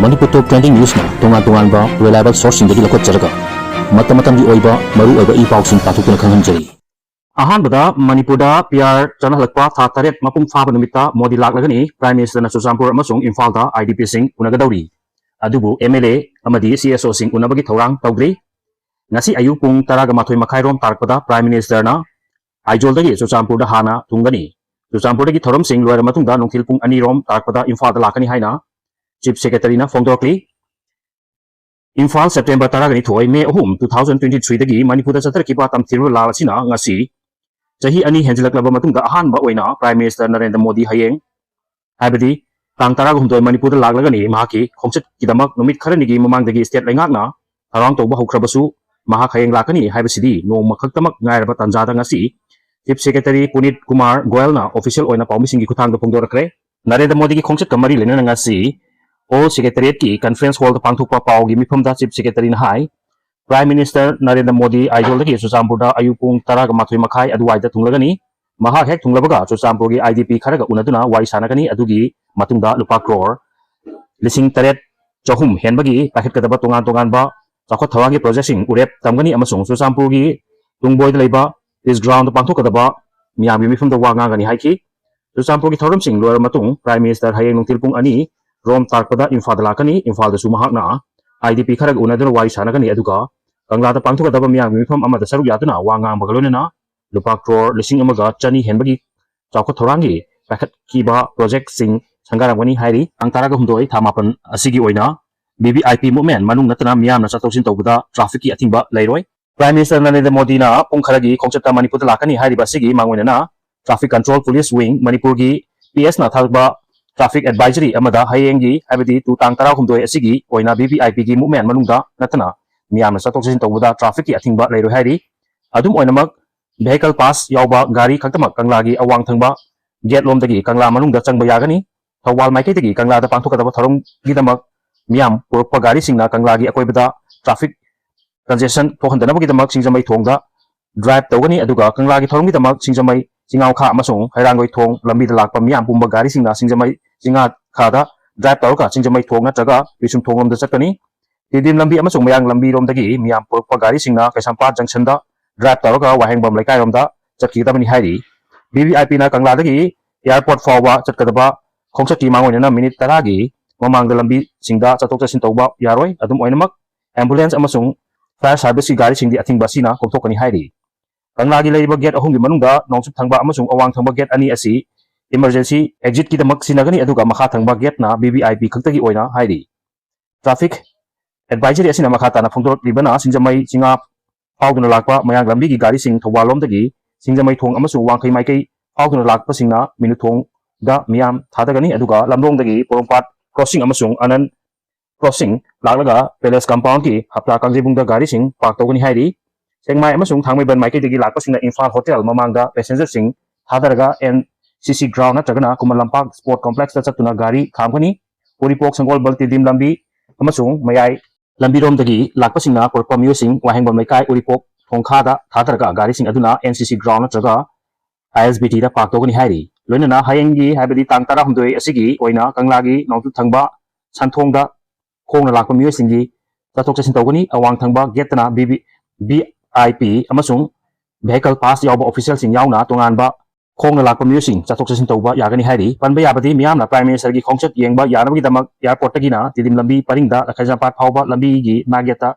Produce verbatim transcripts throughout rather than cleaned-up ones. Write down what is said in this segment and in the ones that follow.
ꯃꯅꯤꯄꯨꯔ ꯇꯣꯞ trending ꯅ꯭ꯌꯨꯁꯅ ꯇꯣꯉꯥꯟ ꯇꯣꯉꯥꯟꯕ reliable ꯁꯣꯔꯁꯁꯤꯡꯗꯒꯤ ꯂꯧꯈꯠꯆꯔꯒ ꯃꯇꯝ ꯃꯇꯝꯒꯤ ꯑꯣꯏꯕ ꯃꯔꯨ ꯑꯣꯏꯕ ꯏ ꯄꯥꯎꯁꯤꯡ ꯄꯥꯊꯣꯛꯇꯨꯅ ꯈꯪꯍꯟꯖꯔꯤ꯫ ꯑꯍꯥꯟꯕꯗ ꯃꯅꯤꯄꯨꯔꯗ ꯄꯤ ꯑꯥꯔ ꯆꯠꯅꯍꯜꯂꯛꯄ ꯊꯥ ꯇꯔꯦꯠ ꯃꯄꯨꯡ ꯐꯥꯕ ꯅꯨꯃꯤꯠꯇ ꯃꯣꯗꯤ ꯂꯥꯛꯂꯒꯅꯤ꯫ ꯄ꯭ꯔꯥꯏꯝ ꯃꯤꯅꯤꯁꯇꯔꯅ ꯆꯨꯔꯆꯥꯟꯄꯨꯔ ꯑꯃꯁꯨꯡ ꯏꯝꯐꯥꯜꯗ ꯑꯥꯏ ꯗꯤ ꯄꯤꯁꯤꯡ ꯎꯅꯒꯗꯧꯔꯤ꯫ ꯑꯗꯨꯕꯨ ꯑꯦꯝ ꯑꯦꯜ ꯑꯦ ꯑꯃꯗꯤ ꯁꯤ ꯑꯦꯁ ꯑꯣꯁꯤꯡ ꯎꯅꯕꯒꯤ ꯊꯧꯔꯥꯡ ꯇꯧꯗ꯭ꯔꯤ꯫ ꯉꯁꯤ ꯑꯌꯨꯛ ꯄꯨꯡ ꯇꯔꯥꯒ ꯃꯥꯊꯣꯏ ꯃꯈꯥꯏꯔꯣꯝ ꯇꯥꯔꯛꯄꯗ ꯄ꯭ꯔꯥꯏꯝ ꯃꯤꯅꯤꯁꯇꯔꯅ ꯑꯥꯏꯖꯣꯜꯗꯒꯤ ꯆꯨꯔꯆꯥꯟꯄꯨꯔꯗ ꯍꯥꯟꯅ ꯊꯨꯡꯒꯅꯤ꯫ ꯆꯨꯔꯆꯥꯟꯄꯨꯔꯗꯒꯤ ꯊꯧꯔꯝꯁꯤꯡ ꯂꯣꯏꯔ ꯃꯇꯨꯡꯗ ꯅꯨꯡꯊꯤꯜ ꯄꯨꯡ ꯑꯅꯤꯔꯣꯝ ꯇꯥꯔꯛꯄꯗ ꯏꯝꯐꯥꯜꯗ ꯂꯥꯛꯀꯅꯤ ꯍꯥꯏꯅ ꯆꯤꯐ ꯁꯦꯀ꯭ꯔꯦꯇꯔꯤꯅ ꯐꯣꯡꯗꯣꯔꯛꯂꯤ꯫ ꯏꯝꯐꯥꯜ, ꯁꯦꯞꯇꯦꯝꯕꯔ ꯇꯔꯥꯒ ꯅꯤꯊꯣꯏ, ꯃꯦ ꯑꯍꯨꯝ, two thousand twenty three ꯗꯒꯤ ꯃꯅꯤꯄꯨꯔꯗ ꯆꯠꯊꯔꯛꯈꯤꯕ ꯇꯝꯊꯤꯔꯕ ꯂꯥꯜ ꯑꯁꯤꯅ ꯉꯁꯤ ꯆꯍꯤ ꯑꯅꯤ ꯍꯦꯟꯖꯤꯜꯂꯛꯂꯕ ꯃꯇꯨꯡꯗ ꯑꯍꯥꯟꯕ ꯑꯣꯏꯅ ꯄ꯭ꯔꯥꯏꯝ ꯃꯤꯅꯤꯁꯇꯔ ꯅꯔꯦꯟꯗ꯭ꯔ ꯃꯣꯗꯤ ꯍꯌꯦꯡ, ꯍꯥꯏꯕꯗꯤ ꯇꯥꯡ ꯇꯔꯥꯒ ꯍꯨꯝꯗꯣꯏ ꯃꯅꯤꯄꯨꯔꯗ ꯂꯥꯛꯂꯒꯅꯤ꯫ ꯃꯍꯥꯛꯀꯤ ꯈꯣꯡꯆꯠꯀꯤꯗꯃꯛ ꯅꯨꯃꯤꯠ ꯈꯔꯅꯤꯒꯤ ꯃꯃꯥꯡꯗꯒꯤ ꯁ꯭ꯇꯦꯠ ꯂꯩꯉꯥꯛꯅ ꯊꯧꯔꯥꯡ ꯇꯧꯕ ꯍꯧꯈ꯭ꯔꯕꯁꯨ, ꯃꯍꯥꯛ ꯍꯌꯦꯡ ꯂꯥꯛꯀꯅꯤ ꯍꯥꯏꯕꯁꯤꯗꯤ ꯅꯣꯡꯃ ꯈꯛꯇꯃꯛ ꯉꯥꯏꯔꯕ ꯇꯥꯟꯖꯥꯗ ꯉꯁꯤ ꯆꯤꯐ ꯁꯦꯀ꯭ꯔꯦꯇꯔꯤ ꯄꯨꯅꯤꯠ ꯀꯨꯃꯥꯔ ꯒꯣꯌꯜꯅ ꯑꯣꯐꯤꯁꯤꯌꯦꯜ ꯑꯣꯏꯅ ꯄꯥꯎꯃꯤꯁꯤꯡꯒꯤ ꯈꯨꯠꯊꯥꯡꯗ ꯐꯣꯡꯗꯣꯔꯛꯈ꯭ꯔꯦ꯫ ꯅꯔꯦꯟꯗ꯭ꯔ ꯃꯣꯗꯤꯒꯤ ꯈꯣꯡꯆꯠꯀ ꯃꯔꯤ ꯂꯩꯅꯅ ꯉꯁꯤ ꯑꯣꯜ ꯁꯦꯀ꯭ꯔꯦꯇꯔꯤꯌꯦꯠꯀꯤ ꯀꯟꯐ꯭ꯔꯦꯟꯁ ꯍꯣꯜꯗ ꯄꯥꯡꯊꯣꯛꯄ ꯄꯥꯎꯒꯤ ꯃꯤꯐꯝꯗ ꯆꯤꯐ ꯁꯦꯀ꯭ꯔꯦꯇꯔꯤꯅ ꯍꯥꯏ, ꯄ꯭ꯔꯥꯏꯝ ꯃꯤꯅꯤꯁꯇꯔ ꯅꯔꯦꯟꯗ꯭ꯔ ꯃꯣꯗꯤ ꯑꯥꯏꯖꯣꯜꯗꯒꯤ ꯆꯨꯔꯆꯥꯟꯄꯨꯔꯗ ꯑꯌꯨꯛ ꯄꯨꯡ ꯇꯔꯥꯒ ꯃꯥꯊꯣꯏ ꯃꯈꯥꯏ ꯑꯗꯨꯋꯥꯏꯗ ꯊꯨꯡꯂꯒꯅꯤ꯫ ꯃꯍꯥꯛ ꯍꯦꯛ ꯊꯨꯡꯂꯕꯒ ꯆꯨꯔꯆꯥꯟꯄꯨꯔꯒꯤ ꯑꯥꯏ ꯗꯤ ꯄꯤ ꯈꯔꯒ ꯎꯅꯗꯨꯅ ꯋꯥꯔꯤ ꯁꯥꯟꯅꯒꯅꯤ꯫ ꯑꯗꯨꯒꯤ ꯃꯇꯨꯡꯗ ꯂꯨꯄꯥ ꯀ꯭ꯔꯣꯔ ꯂꯤꯁꯤꯡ ꯇꯔꯦꯠ ꯆꯍꯨꯝ ꯍꯦꯟꯕꯒꯤ ꯄꯥꯏꯈꯠꯀꯗꯕ ꯇꯣꯉꯥꯟ ꯇꯣꯉꯥꯟꯕ ꯆꯥꯎꯈꯠ ꯊꯧꯔꯥꯡꯒꯤ ꯄ꯭ꯔꯣꯖꯦꯛꯁꯤꯡ ꯎꯔꯦꯞ ꯇꯝꯒꯅꯤ ꯑꯃꯁꯨꯡ ꯆꯨꯔꯆꯥꯟꯄꯨꯔꯒꯤ ꯇꯨꯡꯕꯣꯏꯗ ꯂꯩꯕ ꯄꯤꯁ ꯒ꯭ꯔꯥꯎꯟꯗ ꯄꯥꯡꯊꯣꯛꯀꯗꯕ ꯃꯤꯌꯥꯝꯒꯤ ꯃꯤꯐꯝꯗ ꯋꯥ ꯉꯥꯡꯒꯅꯤ ꯍꯥꯏꯈꯤ꯫ ꯆꯨꯔꯆꯥꯟꯄꯨꯔꯒꯤ ꯊꯧꯔꯝꯁꯤꯡ ꯂꯣꯏꯔꯕ ꯃꯇꯨꯡ ꯄ꯭ꯔꯥꯏꯝ ꯃꯤꯅꯤꯁꯇꯔ ꯍꯌꯦꯡ ꯅꯨꯡꯊꯤꯜ ꯄꯨꯡ ꯑꯅꯤ ꯔꯣꯝ ꯇꯥꯔꯛꯄꯗ ꯏꯝꯐꯥꯜꯗ ꯂꯥꯛꯀꯅꯤ꯫ ꯏꯝꯐꯥꯜꯗꯁꯨ ꯃꯍꯥꯛꯅ ꯑꯥꯏ ꯗꯤ ꯄꯤ ꯈꯔꯒ ꯎꯅꯗꯨꯅ ꯋꯥꯔꯤ ꯁꯥꯟꯅꯒꯅꯤ꯫ ꯑꯗꯨꯒ ꯀꯪꯂꯥꯗ ꯄꯥꯡꯊꯣꯛꯀꯗꯕ ꯃꯤꯌꯥꯝꯒꯤ ꯃꯤꯐꯝ ꯑꯃꯗ ꯁꯔꯨꯛ ꯌꯥꯗꯨꯅ ꯋꯥ ꯉꯥꯡꯕꯒ ꯂꯣꯏꯅꯅ ꯂꯨꯄꯥ ꯀ꯭ꯔꯣꯔ ꯂꯤꯁꯤꯡ ꯑꯃꯒ ꯆꯅꯤ ꯍꯦꯟꯕꯒꯤ ꯆꯥꯎꯈꯠ ꯊꯧꯔꯥꯡꯒꯤ ꯄꯥꯏꯈꯠꯈꯤꯕ ꯄ꯭ꯔꯣꯖꯦꯛꯁꯤꯡ ꯁꯪꯒꯥꯔꯝꯒꯅꯤ ꯍꯥꯏꯔꯤ꯫ ꯇꯥꯡ ꯇꯔꯥꯒ ꯍꯨꯝꯗꯣꯏ ꯊꯥ ꯃꯥꯄꯟ ꯑꯁꯤꯒꯤ ꯑꯣꯏꯅ V V I P movement ꯃꯅꯨꯡ ꯅꯠꯇꯅ ꯃꯤꯌꯥꯝꯅ ꯆꯠꯊꯣꯛ ꯆꯠꯁꯤꯟ ꯇꯧꯕꯗ ꯇ꯭ꯔꯥꯐꯤꯛꯀꯤ ꯑꯊꯤꯡꯕ ꯂꯩꯔꯣꯏ꯫ ꯄ꯭ꯔꯥꯏꯝ ꯃꯤꯅꯤꯁꯇꯔ ꯅꯔꯦꯟꯗ꯭ꯔ ꯃꯣꯗꯤꯅ ꯄꯨꯡ ꯈꯔꯒꯤ ꯈꯣꯡꯆꯠꯇ ꯃꯅꯤꯄꯨꯔꯗ ꯂꯥꯛꯀꯅꯤ꯫ ꯍꯥꯏꯔꯤꯕ ꯑꯁꯤꯒꯤ ꯃꯥꯡꯑꯣꯏꯅꯅ ꯇ꯭ꯔꯥꯐꯤꯛ ꯀꯟꯇ꯭ꯔꯣꯜ ꯄꯨꯂꯤꯁ ꯋꯤꯡ, ꯃꯅꯤꯄꯨꯔꯒꯤ ꯄꯤ ꯑꯦꯁꯅ ꯊꯥꯔꯛꯄ ꯇ꯭ꯔꯥꯐꯤꯛ ꯑꯦꯗꯚꯥꯏꯖꯔꯤ ꯑꯃꯗ ꯍꯌꯦꯡꯒꯤ, ꯍꯥꯏꯕꯗꯤ ꯇꯨ ꯇꯥꯡ ꯇꯔꯥꯍꯨꯝꯗꯣꯏ ꯑꯁꯤꯒꯤ ꯑꯣꯏꯅ ꯚꯤ ꯚꯤ ꯑꯥꯏ ꯄꯤꯒꯤ ꯃꯨꯚꯃꯦꯟ ꯃꯅꯨꯡꯗ ꯅꯠꯇꯅ ꯃꯤꯌꯥꯝꯅ ꯆꯠꯊꯣꯛ ꯆꯠꯁꯤꯟ ꯇꯧꯕꯗ ꯇ꯭ꯔꯥꯐꯤꯛꯀꯤ ꯑꯊꯤꯡꯕ ꯂꯩꯔꯣꯏ ꯍꯥꯏꯔꯤ꯫ ꯑꯗꯨꯝ ꯑꯣꯏꯅꯃꯛ, ꯚꯦꯍꯤꯀꯜ ꯄꯥꯁ ꯌꯥꯎꯕ ꯒꯥꯔꯤ ꯈꯛꯇꯃꯛ ꯀꯪꯂꯥꯒꯤ ꯑꯋꯥꯡ ꯊꯪꯕ ꯒꯦꯠ ꯂꯣꯝꯗꯒꯤ ꯀꯪꯂꯥ ꯃꯅꯨꯡꯗ ꯆꯪꯕ ꯌꯥꯒꯅꯤ꯫ ꯊꯧꯕꯥꯜ ꯃꯥꯏꯀꯩꯗꯒꯤ ꯀꯪꯂꯥꯗ ꯄꯥꯡꯊꯣꯛꯀꯗꯕ ꯊꯧꯔꯝꯒꯤꯗꯃꯛ ꯃꯤꯌꯥꯝ ꯄꯨꯔꯛꯄ ꯒꯥꯔꯤꯁꯤꯡꯅ ꯀꯪꯂꯥꯒꯤ ꯑꯀꯣꯏꯕꯗ ꯇ꯭ꯔꯥꯐꯤꯛ ꯀꯟꯖꯦꯁꯟ ꯊꯣꯛꯍꯟꯗꯅꯕꯒꯤꯗꯃꯛ ꯁꯤꯡꯖꯃꯩ ꯊꯣꯡꯗ ꯗ꯭ꯔꯥꯏꯚ ꯇꯧꯒꯅꯤ꯫ ꯑꯗꯨꯒ ꯀꯪꯂꯥꯒꯤ ꯊꯧꯔꯝꯒꯤꯗꯃꯛ ꯁꯤꯡꯖꯃꯩ ꯆꯤꯉꯥꯎꯈꯥ ꯑꯃꯁꯨꯡ ꯍꯩꯔꯥꯡꯒꯣꯏ ꯊꯣꯡ ꯂꯝꯕꯤꯗ ꯂꯥꯛꯄ ꯃꯤꯌꯥꯝ ꯄꯨꯝꯕ ꯒꯥꯔꯤꯁꯤꯡꯅ ꯁꯤꯡꯖꯃꯩ ꯆꯤꯉꯥꯈꯥꯗ ꯗ꯭ꯔꯥꯏꯚ ꯇꯧꯔꯒ ꯁꯤꯡꯖꯃꯩ ꯊꯣꯡ ꯅꯠꯇ꯭ꯔꯒ ꯄꯤꯁꯨꯝ ꯊꯣꯡ ꯂꯣꯝꯗ ꯆꯠꯀꯅꯤ꯫ ꯇꯤꯗꯤꯝ ꯂꯝꯕꯤ ꯑꯃꯁꯨꯡ ꯃꯌꯥꯡ ꯂꯝꯕꯤꯔꯣꯝꯗꯒꯤ ꯃꯤꯌꯥꯝ ꯄꯨꯔꯛꯄ ꯒꯥꯔꯤꯁꯤꯡꯅ ꯀꯩꯁꯥꯝꯄꯥꯠ ꯖꯪꯁꯟꯗ ꯗ꯭ꯔꯥꯏꯚ ꯇꯧꯔꯒ ꯋꯥꯍꯦꯡꯕꯝ ꯂꯩꯀꯥꯏꯔꯣꯝꯗ ꯆꯠꯈꯤꯒꯗꯕꯅꯤ ꯍꯥꯏꯔꯤ꯫ ꯚꯤꯚꯤꯑꯥꯏꯄꯤꯅ ꯀꯪꯂꯥꯗꯒꯤ ꯑꯦꯌꯥꯔꯄꯣꯔꯠ ꯐꯥꯎꯕ ꯆꯠꯀꯗꯕ ꯈꯣꯡꯆꯠꯀꯤ ꯃꯥꯡꯑꯣꯏꯅꯅ ꯃꯤꯅꯤꯠ ꯇꯔꯥꯒꯤ ꯃꯃꯥꯡꯗ ꯂꯝꯕꯤꯁꯤꯡꯗ ꯆꯠꯊꯣꯛ ꯆꯠꯁꯤꯟ ꯇꯧꯕ ꯌꯥꯔꯣꯏ꯫ ꯑꯗꯨꯝ ꯑꯣꯏꯅꯃꯛ, ꯑꯦꯝꯕꯨꯂꯦꯟꯁ ꯑꯃꯁꯨꯡ ꯐꯥꯌꯔ ꯁꯥꯔꯚꯤꯁꯀꯤ ꯒꯥꯔꯤꯁꯤꯡꯗꯤ ꯑꯊꯤꯡꯕ ꯑꯁꯤꯅ ꯀꯣꯝꯊꯣꯛꯀꯅꯤ ꯍꯥꯏꯔꯤ꯫ ꯀꯪꯂꯥꯒꯤ ꯂꯩꯔꯤꯕ ꯒꯦꯠ ꯑꯍꯨꯝꯒꯤ ꯃꯅꯨꯡꯗ ꯅꯣꯡꯆꯨꯞ ꯊꯪꯕ ꯑꯃꯁꯨꯡ ꯑꯋꯥꯡ ꯊꯪꯕ ꯒꯦꯠ ꯑꯅꯤ ꯑꯁꯤ ꯏꯃꯔꯖꯦꯟꯁꯤ ꯑꯦꯛꯖꯤꯠꯀꯤꯗꯃꯛ ꯁꯤꯖꯤꯟꯅꯒꯅꯤ, ꯑꯗꯨꯒ ꯃꯈꯥ ꯊꯪꯕ ꯒꯦꯠꯅ ꯚꯤꯚꯤꯑꯥꯏꯄꯤ ꯈꯛꯇꯒꯤ ꯑꯣꯏꯅ ꯍꯥꯏꯔꯤ꯫ ꯇ꯭ꯔꯥꯐꯤꯛ ꯑꯦꯗꯚꯥꯏꯖꯔꯤ ꯑꯁꯤꯅ ꯃꯈꯥ ꯇꯥꯅ ꯐꯣꯡꯗꯣꯔꯛꯂꯤꯕꯅ, ꯁꯤꯡꯖꯃꯩ ꯆꯤꯉꯥ ꯐꯥꯎꯗꯨꯅ ꯂꯥꯛꯄ ꯃꯌꯥꯡ ꯂꯝꯕꯤꯒꯤ ꯒꯥꯔꯤꯁꯤꯡ ꯊꯧꯕꯥꯜ ꯂꯣꯝꯗꯒꯤ ꯁꯤꯡꯖꯃꯩ ꯊꯣꯡ ꯑꯃꯁꯨꯡ ꯋꯥꯡꯈꯩ ꯃꯥꯏꯀꯩ ꯐꯥꯎꯗꯨꯅ ꯂꯥꯛꯄꯁꯤꯡꯅ ꯃꯤꯅꯨꯊꯣꯡꯗ ꯃꯤꯌꯥꯝ ꯊꯥꯗꯒꯅꯤ, ꯑꯗꯨꯒ ꯂꯝꯂꯣꯡꯗꯒꯤ ꯄꯣꯔꯣꯝꯄꯥꯠ ꯀ꯭ꯔꯣꯁꯤꯡ ꯑꯃꯁꯨꯡ ꯑꯅꯟ ꯀ꯭ꯔꯣꯁꯤꯡ ꯂꯥꯛꯂꯒ ꯄꯦꯂꯦꯁ ꯀꯝꯄꯥꯎꯟꯒꯤ ꯍꯞꯇꯥ ꯀꯥꯡꯖꯩꯕꯨꯡꯗ ꯒꯥꯔꯤꯁꯤꯡ ꯄꯥꯔꯛ ꯇꯧꯒꯅꯤ ꯍꯥꯏꯔꯤ꯫ ꯁꯦꯛꯃꯥꯏ ꯑꯃꯁꯨꯡ ꯊꯥꯡꯃꯩꯕꯟ ꯃꯥꯏꯀꯩꯗꯒꯤ ꯂꯥꯛꯄꯁꯤꯡꯅ ꯏꯝꯐꯥꯜ ꯍꯣꯇꯦꯜ ꯃꯃꯥꯡꯗ ꯄꯦꯁꯦꯟꯖꯔꯁꯤꯡ ꯊꯥꯗꯔꯒ ꯑꯦꯟ ꯁꯤ ꯁꯤ ꯒ꯭ꯔꯥꯎꯟ ꯅꯠꯇ꯭ꯔꯒꯅ ꯈꯨꯃꯟ ꯂꯝꯄꯥꯛ ꯁ꯭ꯄꯣꯔꯠ ꯀꯣꯝꯄ꯭ꯂꯦꯛꯁꯇ ꯆꯠꯇꯨꯅ ꯒꯥꯔꯤ ꯈꯥꯝꯒꯅꯤ꯫ ꯎꯔꯤꯄꯣꯛ ꯁꯪꯒꯣꯜꯕꯜ ꯇꯤꯗꯤꯝ ꯂꯝꯕꯤ ꯑꯃꯁꯨꯡ ꯃꯌꯥꯏ ꯂꯝꯕꯤꯔꯣꯝꯗꯒꯤ ꯂꯥꯛꯄꯁꯤꯡꯅ ꯄꯨꯔꯛꯄ ꯃꯤꯑꯣꯏꯁꯤꯡ ꯋꯥꯍꯦꯡꯕꯝ ꯂꯩꯀꯥꯏ ꯎꯔꯤꯄꯣꯛ ꯊꯣꯡꯈꯥꯗ ꯊꯥꯗꯔꯒ ꯒꯥꯔꯤꯁꯤꯡ ꯑꯗꯨꯅ ꯑꯦꯟ ꯁꯤ ꯁꯤ ꯒ꯭ꯔꯥꯎꯟ ꯅꯠꯇ꯭ꯔꯒ ꯑꯥꯏ ꯑꯦꯁ ꯕꯤ ꯇꯤꯗ ꯄꯥꯔꯛ ꯇꯧꯒꯅꯤ ꯍꯥꯏꯔꯤ꯫ ꯂꯣꯏꯅꯅ ꯍꯌꯦꯡꯒꯤ, ꯍꯥꯏꯕꯗꯤ ꯇꯥꯡ ꯇꯔꯥꯍꯨꯝꯗꯣꯏ ꯑꯁꯤꯒꯤ ꯑꯣꯏꯅ ꯀꯪꯂꯥꯒꯤ ꯅꯣꯡꯆꯨꯞ ꯊꯪꯕ ꯁꯟꯊꯣꯡꯗ ꯈꯣꯡꯅ ꯂꯥꯛꯄ ꯃꯤꯑꯣꯏꯁꯤꯡꯒꯤ ꯆꯠꯊꯣꯛ ꯆꯠꯁꯤꯟ ꯇꯧꯒꯅꯤ꯫ ꯑꯋꯥꯡ ꯊꯪꯕ ꯒꯦꯠꯇꯅ ꯚꯤ ꯚꯤ ꯑꯥꯏ ꯄꯤ ꯑꯃꯁꯨꯡ ꯚꯦꯍꯤꯀꯜ ꯄꯥꯁ ꯌꯥꯎꯕ ꯑꯣꯐꯤꯁꯤꯌꯦꯜꯁꯤꯡ ꯌꯥꯎꯅ ꯇꯣꯉꯥꯟꯕ ꯈꯣꯡꯅ ꯂꯥꯛꯄ ꯃꯤꯑꯣꯏꯁꯤꯡ ꯆꯠꯊꯣꯛ ꯆꯠꯁꯤꯟ ꯇꯧꯕ ꯌꯥꯒꯅꯤ ꯍꯥꯏꯔꯤ꯫ ꯄꯟꯕ ꯌꯥꯕꯗꯤ, ꯃꯤꯌꯥꯝꯅ ꯄ꯭ꯔꯥꯏꯝ ꯃꯤꯅꯤꯁꯇꯔꯒꯤ ꯈꯣꯡꯆꯠ ꯌꯦꯡꯕ ꯌꯥꯅꯕꯒꯤꯗꯃꯛ ꯑꯦꯌꯥꯔꯄꯣꯔꯠꯇꯒꯤꯅ ꯇꯤꯗꯤꯝ ꯂꯝꯕꯤ ꯄꯔꯤꯡꯗ ꯀꯩꯁꯥꯝꯄꯥꯠ ꯐꯥꯎꯕ ꯂꯝꯕꯤꯒꯤ ꯅꯥꯛꯌꯦꯠꯇ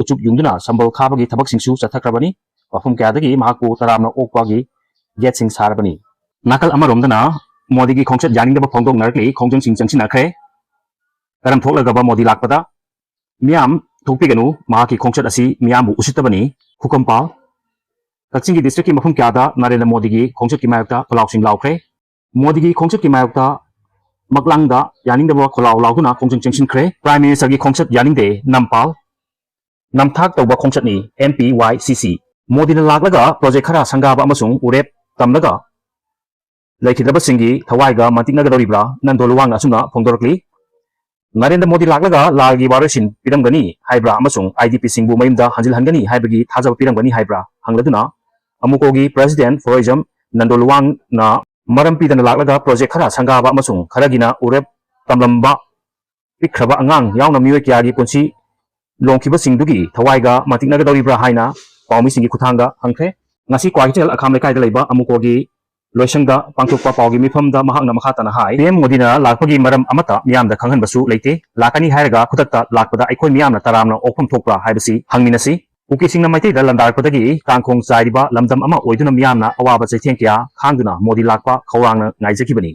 ꯎꯆꯨꯛ ꯌꯨꯡꯗꯨꯅ ꯁꯝꯕꯜ ꯈꯥꯕꯒꯤ ꯊꯕꯛꯁꯤꯡꯁꯨ ꯆꯠꯊꯈ꯭ꯔꯕꯅꯤ꯫ ꯃꯐꯝ ꯀꯌꯥꯗꯒꯤ ꯃꯍꯥꯛꯄꯨ ꯇꯔꯥꯝꯅ ꯑꯣꯛꯄꯒꯤ ꯒꯦꯠꯁꯤꯡ ꯁꯥꯔꯕꯅꯤ꯫ ꯅꯥꯀꯜ ꯑꯃꯔꯣꯝꯗꯅ ꯃꯣꯗꯤꯒꯤ ꯈꯣꯡꯆꯠ ꯌꯥꯅꯤꯡꯗꯕ ꯐꯣꯡꯗꯣꯛꯅꯔꯛꯂꯤ꯫ ꯈꯣꯡꯖꯪꯁꯤꯡ ꯆꯪꯁꯤꯟꯅꯈ꯭ꯔꯦ꯫ ꯀꯔꯝ ꯊꯣꯛꯂꯒꯕ ꯃꯣꯗꯤ ꯂꯥꯛꯄꯗ? ꯃꯤꯌꯥꯝ ꯊꯣꯛꯄꯤꯒꯅꯨ, ꯃꯍꯥꯛꯀꯤ ꯈꯣꯡꯆꯠ ꯑꯁꯤ ꯃꯤꯌꯥꯝꯕꯨ ꯎꯁꯤꯠꯇꯕꯅꯤ꯫ ꯈꯨꯀꯝꯄꯥꯜ꯫ ꯀꯛꯆꯤꯡꯒꯤ ꯗꯤꯁꯇ꯭ꯔꯤꯛꯀꯤ ꯃꯐꯝ ꯀꯌꯥꯗ ꯅꯔꯦꯟꯗ꯭ꯔ ꯃꯣꯗꯤꯒꯤ ꯈꯣꯡꯆꯠꯀꯤ ꯃꯥꯌꯣꯛꯇ ꯈꯣꯜꯂꯥꯎꯁꯤꯡ ꯂꯥꯎꯈ꯭ꯔꯦ꯫ ꯃꯣꯗꯤꯒꯤ ꯈꯣꯡꯆꯠꯀꯤ ꯃꯥꯌꯣꯛꯇ ꯃꯛꯂꯥꯡꯗ ꯌꯥꯅꯤꯡꯗꯕ ꯈꯣꯜꯂꯥꯎ ꯂꯥꯎꯗꯨꯅ ꯈꯣꯡꯖꯪ ꯆꯪꯁꯤꯟꯈ꯭ꯔꯦ꯫ ꯄ꯭ꯔꯥꯏꯝ ꯃꯤꯅꯤꯁꯇꯔꯒꯤ ꯈꯣꯡꯆꯠ ꯌꯥꯅꯤꯡꯗꯦ, ꯅꯝꯄꯥꯜ꯫ ꯅꯝꯊꯥꯛ ꯇꯧꯕ ꯈꯣꯡꯆꯠꯅꯤ, ꯑꯦꯝ ꯄꯤ ꯋꯥꯏ ꯁꯤ ꯁꯤ꯫ ꯃꯣꯗꯤꯅ ꯂꯥꯛꯂꯒ ꯄ꯭ꯔꯣꯖꯦꯛ ꯈꯔ ꯁꯪꯒꯥꯕ ꯑꯃꯁꯨꯡ ꯎꯔꯦꯞ ꯇꯝꯂꯒ ꯂꯩꯈꯤꯗ꯭ꯔꯕꯁꯤꯡꯒꯤ ꯊꯋꯥꯏꯒ ꯃꯟꯇꯤꯛꯅꯒꯗꯧꯔꯤꯕ꯭ꯔꯥ? ꯅꯟꯗꯣ ꯂꯨꯋꯥꯡꯅ ꯑꯁꯨꯝꯅ ꯐꯣꯡꯗꯣꯔꯛꯂꯤ꯫ ꯅꯔꯦꯟꯗ꯭ꯔ ꯃꯣꯗꯤ ꯂꯥꯛꯂꯒ ꯂꯥꯜꯒꯤ ꯋꯥꯔꯣꯏꯁꯤꯟ ꯄꯤꯔꯝꯒꯅꯤ ꯍꯥꯏꯕ꯭ꯔꯥ ꯑꯃꯁꯨꯡ ꯑꯥꯏ ꯗꯤ ꯄꯤꯁꯤꯡꯕꯨ ꯃꯌꯨꯝꯗ ꯍꯟꯖꯤꯜꯍꯟꯒꯅꯤ ꯍꯥꯏꯕꯒꯤ ꯊꯥꯖꯕ ꯄꯤꯔꯝꯒꯅꯤ ꯍꯥꯏꯕ꯭ꯔꯥ ꯍꯪꯂꯗꯨꯅ, ꯑꯃꯨꯀꯣꯒꯤ ꯄ꯭ꯔꯦꯁꯤꯗꯦꯟꯠ ꯐꯣꯔꯣꯏꯖꯝ ꯅꯟꯗꯣ ꯂꯨꯋꯥꯡꯅ ꯃꯔꯝ ꯄꯤꯗꯅ ꯂꯥꯛꯂꯒ ꯄ꯭ꯔꯣꯖꯦꯛ ꯈꯔ ꯁꯪꯒꯥꯕ ꯑꯃꯁꯨꯡ ꯈꯔꯒꯤꯅ ꯎꯔꯦꯞ ꯇꯝꯂꯝꯕ ꯄꯤꯛꯈ꯭ꯔꯕ ꯑꯉꯥꯡ ꯌꯥꯎꯅ ꯃꯤꯑꯣꯏ ꯀꯌꯥꯒꯤ ꯄꯨꯟꯁꯤ ꯂꯣꯡꯈꯤꯕꯁꯤꯡꯗꯨꯒꯤ ꯊꯋꯥꯏꯒ ꯃꯟꯇꯤꯛꯅꯒꯗꯧꯔꯤꯕ꯭ꯔꯥ ꯍꯥꯏꯅ ꯄꯥꯎꯃꯤꯁꯤꯡꯒꯤ ꯈꯨꯠꯊꯥꯡꯗ ꯍꯪꯈ꯭ꯔꯦ꯫ ꯉꯁꯤ ꯀ꯭ꯋꯥꯀꯩꯊꯦꯜ ꯑꯈꯥꯝ ꯂꯩꯀꯥꯏꯗ ꯂꯩꯕ ꯑꯃꯨꯀꯣꯒꯤ ꯂꯣꯏꯁꯪꯗ ꯄꯥꯡꯊꯣꯛꯄ ꯄꯥꯎꯒꯤ ꯃꯤꯐꯝꯗ ꯃꯍꯥꯛꯅ ꯃꯈꯥ ꯇꯥꯅ ꯍꯥꯏ, "ꯄꯤ ꯑꯦꯝ ꯃꯣꯗꯤꯅ ꯂꯥꯛꯄꯒꯤ ꯃꯔꯝ ꯑꯃꯠꯇ ꯃꯤꯌꯥꯝꯗ ꯈꯪꯍꯟꯕꯁꯨ ꯂꯩꯇꯦ꯫ ꯂꯥꯛꯀꯅꯤ ꯍꯥꯏꯔꯒ ꯈꯨꯗꯛꯇ ꯂꯥꯛꯄꯗ ꯑꯩꯈꯣꯏ ꯃꯤꯌꯥꯝꯅ ꯇꯔꯥꯝꯅ ꯑꯣꯛꯐꯝ ꯊꯣꯛꯄ꯭ꯔꯥ ꯍꯥꯏꯕꯁꯤ ꯍꯪꯃꯤꯟꯅꯁꯤ꯫" ꯀꯨꯀꯤꯁꯤꯡꯅ ꯃꯩꯇꯩꯗ ꯂꯥꯟꯗꯥꯔꯛꯄꯗꯒꯤ ꯀꯥꯡꯈꯣꯡ ꯆꯥꯏꯔꯤꯕ ꯂꯝꯗꯝ ꯑꯃ ꯑꯣꯏꯗꯨꯅ ꯃꯤꯌꯥꯝꯅ ꯑꯋꯥꯕ ꯆꯩꯊꯦꯡ ꯀꯌꯥ ꯈꯥꯡꯗꯨꯅ ꯃꯣꯗꯤ ꯂꯥꯛꯄ ꯈꯧꯔꯥꯡꯅ ꯉꯥꯏꯖꯈꯤꯕꯅꯤ꯫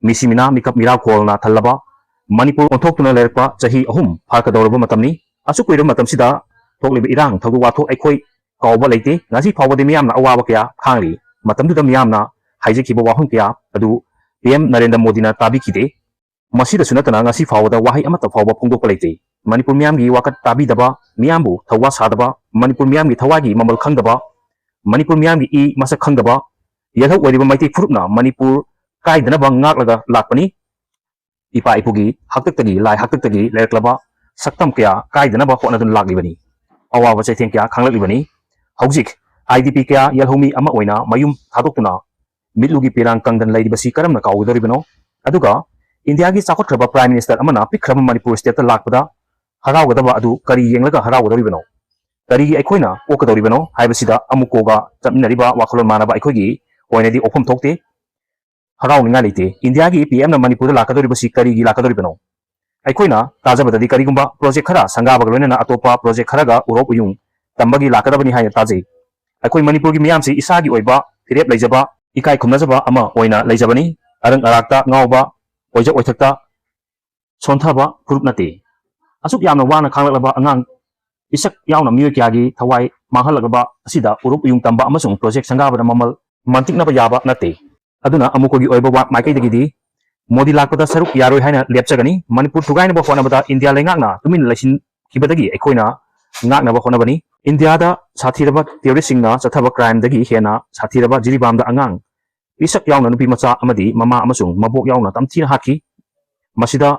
ꯃꯤꯁꯤ ꯃꯤꯅꯥ ꯃꯤꯀꯞ ꯃꯤꯔꯥꯈꯣꯜꯅ ꯊꯜꯂꯕ ꯃꯅꯤꯄꯨꯔ ꯑꯣꯟꯊꯣꯛꯇꯨꯅ ꯂꯩꯔꯛꯄ ꯆꯍꯤ ꯑꯍꯨꯝ ꯐꯥꯔꯛꯀꯗꯧꯔꯕ ꯃꯇꯝꯅꯤ꯫ ꯑꯁꯨꯛ ꯀꯨꯏꯔꯕ ꯃꯇꯝꯁꯤꯗ ꯊꯣꯛꯂꯤꯕ ꯏꯔꯥꯡ ꯊꯧꯗꯣꯛ ꯋꯥꯊꯣꯛ ꯑꯩꯈꯣꯏ ꯀꯥꯎꯕ ꯂꯩꯇꯦ꯫ ꯉꯁꯤ ꯐꯥꯎꯕꯗꯤ ꯃꯤꯌꯥꯝꯅ ꯑꯋꯥꯕ ꯀꯌꯥ ꯈꯥꯡꯂꯤ꯫ ꯃꯇꯝꯗꯨꯗ ꯃꯤꯌꯥꯝꯅ ꯍꯥꯏꯖꯈꯤꯕ ꯋꯥꯐꯝ ꯀꯌꯥ ꯑꯗꯨ ꯄꯤ ꯑꯦꯝ ꯅꯔꯦꯟꯗ꯭ꯔ ꯃꯣꯗꯤꯅ ꯇꯥꯕꯤꯈꯤꯗꯦ꯫ ꯃꯁꯤꯗꯁꯨ ꯅꯠꯇꯅ ꯉꯁꯤ ꯐꯥꯎꯕꯗ ꯋꯥꯍꯩ ꯑꯃꯠꯇ ꯐꯥꯎꯕ ꯐꯣꯡꯗꯣꯛꯄ ꯂꯩꯇꯦ꯫ ꯃꯅꯤꯄꯨꯔ ꯃꯤꯌꯥꯝꯒꯤ ꯋꯥꯀꯠ ꯇꯥꯕꯤꯗꯕ, ꯃꯤꯌꯥꯝꯕꯨ ꯊꯧꯋꯥ ꯁꯥꯗꯕ, ꯃꯅꯤꯄꯨꯔ ꯃꯤꯌꯥꯝꯒꯤ ꯊꯋꯥꯏꯒꯤ ꯃꯃꯜ ꯈꯪꯗꯕ, ꯃꯅꯤꯄꯨꯔ ꯃꯤꯌꯥꯝꯒꯤ ꯏ ꯃꯁꯛ ꯈꯪꯗꯕ ꯌꯦꯜꯍꯧ ꯑꯣꯏꯔꯤꯕ ꯃꯩꯇꯩ ꯐꯨꯔꯨꯞꯅ ꯃꯅꯤꯄꯨꯔ ꯀꯥꯏꯗꯅꯕ ꯉꯥꯛꯂꯒ ꯂꯥꯛꯄꯅꯤ꯫ ꯏꯄꯥ ꯏꯄꯨꯒꯤ ꯍꯥꯛꯇꯛꯇꯒꯤ, ꯂꯥꯏ ꯍꯥꯛꯇꯛꯇꯒꯤ ꯂꯩꯔꯛꯂꯕ ꯁꯛꯇꯝ ꯀꯌꯥ ꯀꯥꯏꯗꯅꯕ ꯍꯣꯠꯅꯗꯨꯅ ꯂꯥꯛꯂꯤꯕꯅꯤ꯫ ꯑꯋꯥꯕ ꯆꯩꯊꯦꯡ ꯀꯌꯥ ꯈꯥꯡꯂꯛꯂꯤꯕꯅꯤ꯫ ꯍꯧꯖꯤꯛ ꯑꯥꯏ ꯗꯤ ꯄꯤ ꯀꯌꯥ ꯌꯦꯜꯍꯧꯃꯤ ꯑꯃ ꯑꯣꯏꯅ ꯃꯌꯨꯝ ꯊꯥꯗꯣꯛꯇꯨꯅ ꯃꯤꯠꯂꯨꯒꯤ ꯄꯤꯔꯥꯡ ꯀꯪꯗꯅ ꯂꯩꯔꯤꯕꯁꯤ ꯀꯔꯝꯅ ꯀꯥꯎꯒꯗꯧꯔꯤꯕꯅꯣ? ꯑꯗꯨꯒ ꯏꯟꯗꯤꯌꯥꯒꯤ ꯆꯥꯎꯈꯠꯈ꯭ꯔꯕ ꯄ꯭ꯔꯥꯏꯝ ꯃꯤꯅꯤꯁꯇꯔ ꯑꯃꯅ ꯄꯤꯛꯈ꯭ꯔꯕ ꯃꯅꯤꯄꯨꯔ ꯁ꯭ꯇꯦꯠꯇ ꯂꯥꯛꯄꯗ ꯍꯔꯥꯎꯒꯗꯕ ꯑꯗꯨ ꯀꯔꯤ ꯌꯦꯡꯂꯒ ꯍꯔꯥꯎꯒꯗꯧꯔꯤꯕꯅꯣ? ꯀꯔꯤꯒꯤ ꯑꯩꯈꯣꯏꯅ ꯑꯣꯛꯀꯗꯧꯔꯤꯕꯅꯣ ꯍꯥꯏꯕꯁꯤꯗ ꯑꯃꯨꯛꯀꯣꯒ ꯆꯠꯃꯤꯟꯅꯔꯤꯕ ꯋꯥꯈꯜꯂꯣꯟ ꯃꯥꯟꯅꯕ ꯑꯩꯈꯣꯏꯒꯤ ꯑꯣꯏꯅꯗꯤ ꯑꯣꯛꯐꯝ ꯊꯣꯛꯇꯦ꯫ ꯍꯔꯥꯎꯅꯤꯡꯉꯥꯏ ꯂꯩꯇꯦ꯫ ꯏꯟꯗꯤꯌꯥꯒꯤ ꯄꯤ ꯑꯦꯝꯅ ꯃꯅꯤꯄꯨꯔꯗ ꯂꯥꯛꯀꯗꯧꯔꯤꯕꯁꯤ ꯀꯔꯤꯒꯤ ꯂꯥꯛꯀꯗꯧꯔꯤꯕꯅꯣ? ꯑꯩꯈꯣꯏꯅ ꯇꯥꯖꯕꯗꯗꯤ ꯀꯔꯤꯒꯨꯝꯕ ꯄ꯭ꯔꯣꯖꯦꯛ ꯈꯔ ꯁꯪꯒꯥꯕꯒ ꯂꯣꯏꯅꯅ ꯑꯇꯣꯞꯄ ꯄ꯭ꯔꯣꯖꯦꯛ ꯈꯔꯒ ꯎꯔꯣꯞ ꯎꯌꯨꯡ ꯇꯝꯕꯒꯤ ꯂꯥꯛꯀꯗꯕꯅꯤ ꯍꯥꯏꯅ ꯇꯥꯖꯩ꯫ ꯑꯩꯈꯣꯏ ꯃꯅꯤꯄꯨꯔꯒꯤ ꯃꯤꯌꯥꯝꯁꯤ ꯏꯁꯥꯒꯤ ꯑꯣꯏꯕ ꯐꯤꯔꯦꯞ ꯂꯩꯖꯕ, ꯏꯀꯥꯏ ꯈꯨꯝꯅꯖꯕ ꯑꯃ ꯑꯣꯏꯅ ꯂꯩꯖꯕꯅꯤ꯫ ꯑꯔꯪ ꯑꯔꯥꯛꯇ ꯉꯥꯎꯕ, ꯑꯣꯏꯖ ꯑꯣꯏꯊꯛꯇ ꯁꯣꯟꯊꯕ ꯐꯨꯔꯨꯞ ꯅꯠꯇꯦ꯫ ꯑꯁꯨꯛ ꯌꯥꯝꯅ ꯋꯥꯅ ꯈꯥꯡꯂꯛꯂꯕ ꯑꯉꯥꯡ ꯄꯤꯁꯛ ꯌꯥꯎꯅ ꯃꯤꯑꯣꯏ ꯀꯌꯥꯒꯤ ꯊꯋꯥꯏ ꯃꯥꯡꯍꯜꯂꯛꯂꯕ ꯑꯁꯤꯗ ꯎꯔꯨꯞ ꯎꯌꯨꯡ ꯇꯝꯕ ꯑꯃꯁꯨꯡ ꯄ꯭ꯔꯣꯖꯦꯛ ꯁꯪꯒꯥꯕꯗ ꯃꯃꯜ ꯃꯟꯇꯤꯛꯅꯕ ꯌꯥꯕ ꯅꯠꯇꯦ꯫ ꯑꯗꯨꯅ ꯑꯃꯨꯛꯀꯒꯤ ꯑꯣꯏꯕ ꯋꯥ-, ꯃꯥꯏꯀꯩꯗꯒꯤꯗꯤ ꯃꯣꯗꯤ ꯂꯥꯛꯄꯗ ꯁꯔꯨꯛ ꯌꯥꯔꯣꯏ ꯍꯥꯏꯅ ꯂꯦꯞꯆꯒꯅꯤ꯫ ꯃꯅꯤꯄꯨꯔ ꯊꯨꯒꯥꯏꯅꯕ ꯍꯣꯠꯅꯕꯗ ꯏꯟꯗꯤꯌꯥ ꯂꯩꯉꯥꯛꯅ ꯇꯨꯃꯤꯟꯅ ꯂꯩꯁꯤꯟꯈꯤꯕꯗꯒꯤ ꯑꯩꯈꯣꯏꯅ ꯉꯥꯛꯅꯕ ꯍꯣꯠꯅꯕꯅꯤ꯫ ꯏꯟꯗꯤꯌꯥꯗ ꯁꯥꯊꯤꯔꯕ ꯇꯦꯔꯣꯔꯤꯁꯁꯤꯡꯅ ꯆꯠꯊꯕ ꯀ꯭ꯔꯥꯏꯝꯗꯒꯤ ꯍꯦꯟꯅ ꯁꯥꯊꯤꯔꯕ ꯖꯤꯔꯤꯕꯥꯝꯗ ꯑꯉꯥꯡ ꯄꯤꯁꯛ ꯌꯥꯎꯅ ꯅꯨꯄꯤ ꯃꯆꯥ ꯑꯃꯗꯤ ꯃꯃꯥ ꯑꯃꯁꯨꯡ ꯃꯕꯣꯛ ꯌꯥꯎꯅ ꯇꯝꯊꯤꯅ ꯍꯥꯠꯈꯤ꯫ ꯃꯁꯤꯗ